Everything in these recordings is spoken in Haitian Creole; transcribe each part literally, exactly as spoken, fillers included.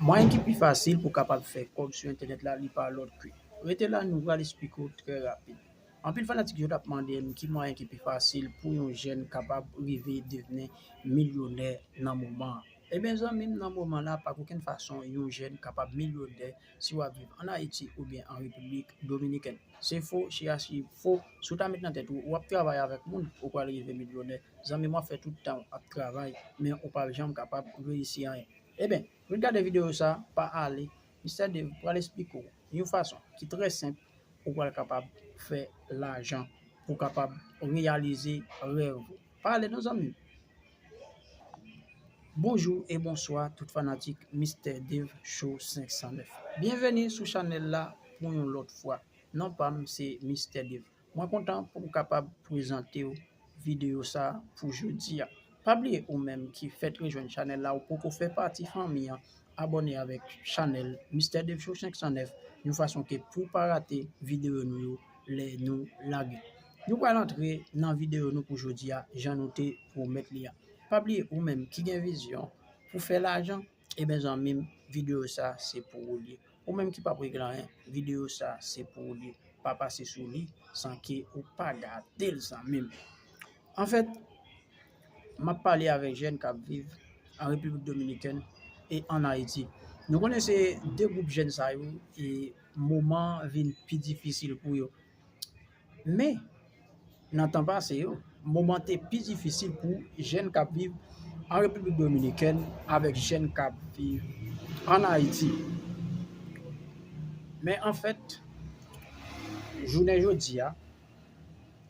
Mwayen ki pi fasil pou kapab fè kòb sou entènèt la, li pa lòt ke. Rete la, nou pral esplike w trè rapid. Anpil fanatik yo t ap mande m ki mwayen ki pi fasil pou yon jèn kapab rive devni milyonè nan moman an. Ebyen, zanmi m, nan moman la, pa gen okenn fason yon jèn kapab milyonè si w ap viv ann Ayiti oubyen an Repiblik Dominikèn. Se fo, se achi fo. Si w ta met nan tèt ou, w ap travay avèk moun, ou pral rive milyonè. Zanmi m, w ap fè tout tan w ap travay, men ou p ap janm kapab reyisi anyen. Ebyen, ret gade videyo sa, pa ale. Mistè Dave pral esplike w yon fason ki trè senp ou pral kapab fè lajan pou kapab reyalize rèv ou. Pa ale non, zanmi m. Bonjou e bonswa tout fanatik Mistè Dave Show senk san nèf. Byenveni sou chanèl la pou yon lòt fwa. Non pa m se Mistè Dave. Mwen kontan pou m kapab prezante w videyo sa pou jodi a. Pa bliye ou menm ki fèk rejwenn chanèl la, ou poko fè pati fanmi an, abòne avèk chanèl Mistè Dave Show senk san nèf, yon fason ke pou w pa rate videyo nou yo lè nou lage. Nou pral antre nan videyo nou pou jodi a, jan nou te pwomèt li a. Pa bliye ou menm ki gen vizyon pou fè lajan, ebyen zanmi m, videyo sa se pou ou li ye. Ou menm ki p ap regle anyen, videyo sa se pou ou li ye. Pa pase sou li san ke ou pa gade l, zanmi m. Anfèt, m ap pale avèk jèn k ap viv an Repiblik Dominikèn e ann Ayiti. Nou konnen se de gwoup jèn sa yo, e moman vin pi difisil pou yo. Men, nan tan pase yo, moman te pi difisil pou jèn k ap viv an Repiblik Dominikèn avèk jèn k ap viv ann Ayiti. Men anfèt, jounen jodi a,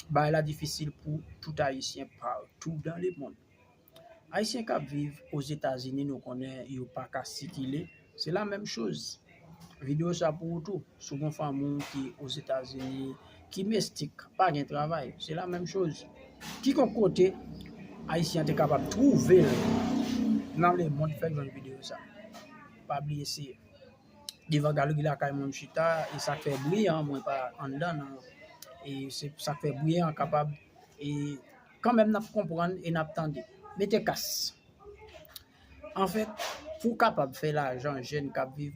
bagay la difisil pou tout Ayisyen partou dans le monde. Ayisyen k ap viv Ozetazini, nou konnen yo pa ka sikile. Se la menm choz. Videyo sa pou ou tou. Si w gen fanmi w ki Ozetazini, ki mestik, pa gen travay, se la menm choz. Kikonk kote Ayisyen an te kapab twouve l nan lemonn, fè l jwenn videyo sa. Pa bliye se devan galri lakay mwen m chita, e sa k fè bri an, mwen pa anndan nan, e se sa k fè bri an kapab, e kanmenm n ap konprann e n ap tande. Mete kas. Anfèt, pou w kapab fè lajan, jèn k ap viv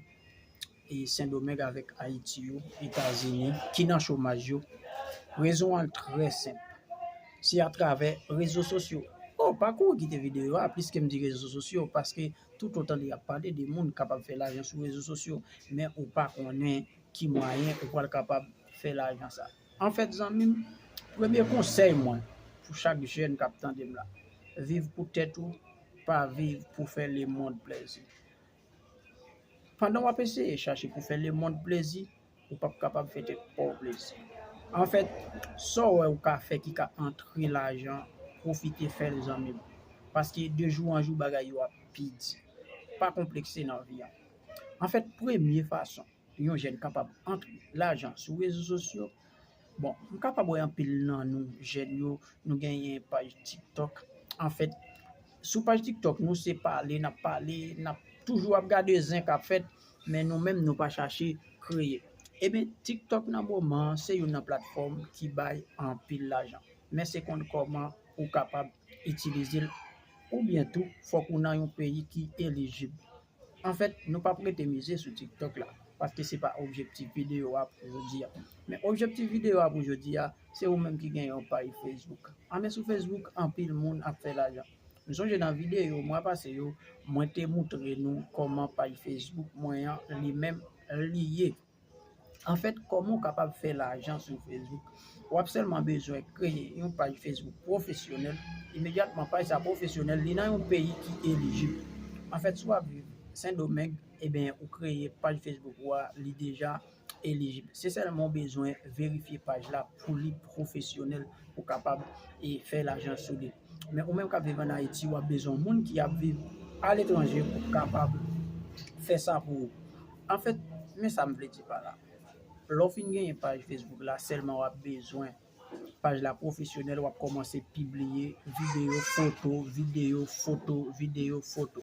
e Sendomeng avèk Ayiti yo, Etazini, ki nan chomaj yo, rezon an trè senp. Se atravè rezo sosyo. Oh, pa kouri kite videyo a, pliske m di rezo sosyo, paske toutotan li ap pale de moun kapab fè lajan sou rezo sosyo, men ou pa konnen ki mwayen ou pral kapab fè lajan sa. Anfèt, zanmi m, premye konsèy mwen pou chak jèn k ap tande m la, viv pou tèt ou, pa viv pou fè lemonn plèzi. Pandan w ap eseye chache pou fè lemonn plèzi, ou p ap kapab fè tèt pa w plezi. Anfèt, sa w wè ou ka fè ki ka antre lajan, pwofite fè l, zanmi m. Paske de jou an jou, bagay yo ap pi di. Pa konplekse nan vi an. Anfèt, premye fason yon jèn kapab antre lajan sou rezo sosyo, bon, m kapab wè anpil nan nou, jèn yo, nou genyen paj TikTok. Anfèt, sou paj TikTok, nou se pale, n ap pale, n ap toujou ap gade zen k ap fèt, men nou menm, nou pa chache kreye. Ebyen, TikTok nan moman an, se youn nan platfòm ki bay anpil lajan. Men se konn kòman ou kapab itilize l, oubyen tou, fòk ou nan yon peyi ki elijib. Anfèt, nou p ap rete mize sou TikTok la, paske se pa objektif videyo a pou jodi a. Men objektif videyo a pou jodi a, se ou menm ki gen yon paj Facebook. Anben, sou Facebook, anpil moun ap fè lajan. M sonje nan videyo mwa pase yo, mwen te moutre nou kòman paj Facebook mwen an li menm li ye. Anfèt, kòman w kapab fè lajan sou Facebook? W ap sèlman bezwen kreye yon paj Facebook pwofesyonèl. Imedyatman, paj sa pwofesyonèl, li nan yon peyi ki elijib. Anfèt, si w ap viv Sendomeng, ebyen, ou kreye paj Facebook ou a, li deja elijib. Se sèlman w bezwen verifye paj la pou li pwofesyonèl, pou kapab, e, fè lajan sou li. Men ou menm k ap viv ann Ayiti, w ap bezwen moun ki ap viv aletranje pou kapab fè sa pou ou. Anfèt, men sa m vle di pa la. Lè w fin genyen paj Facebook la, sèlman w ap bezwen paj la pwofesyonèl, w ap kòmanse pibliye videyo, foto, videyo, foto, videyo, foto.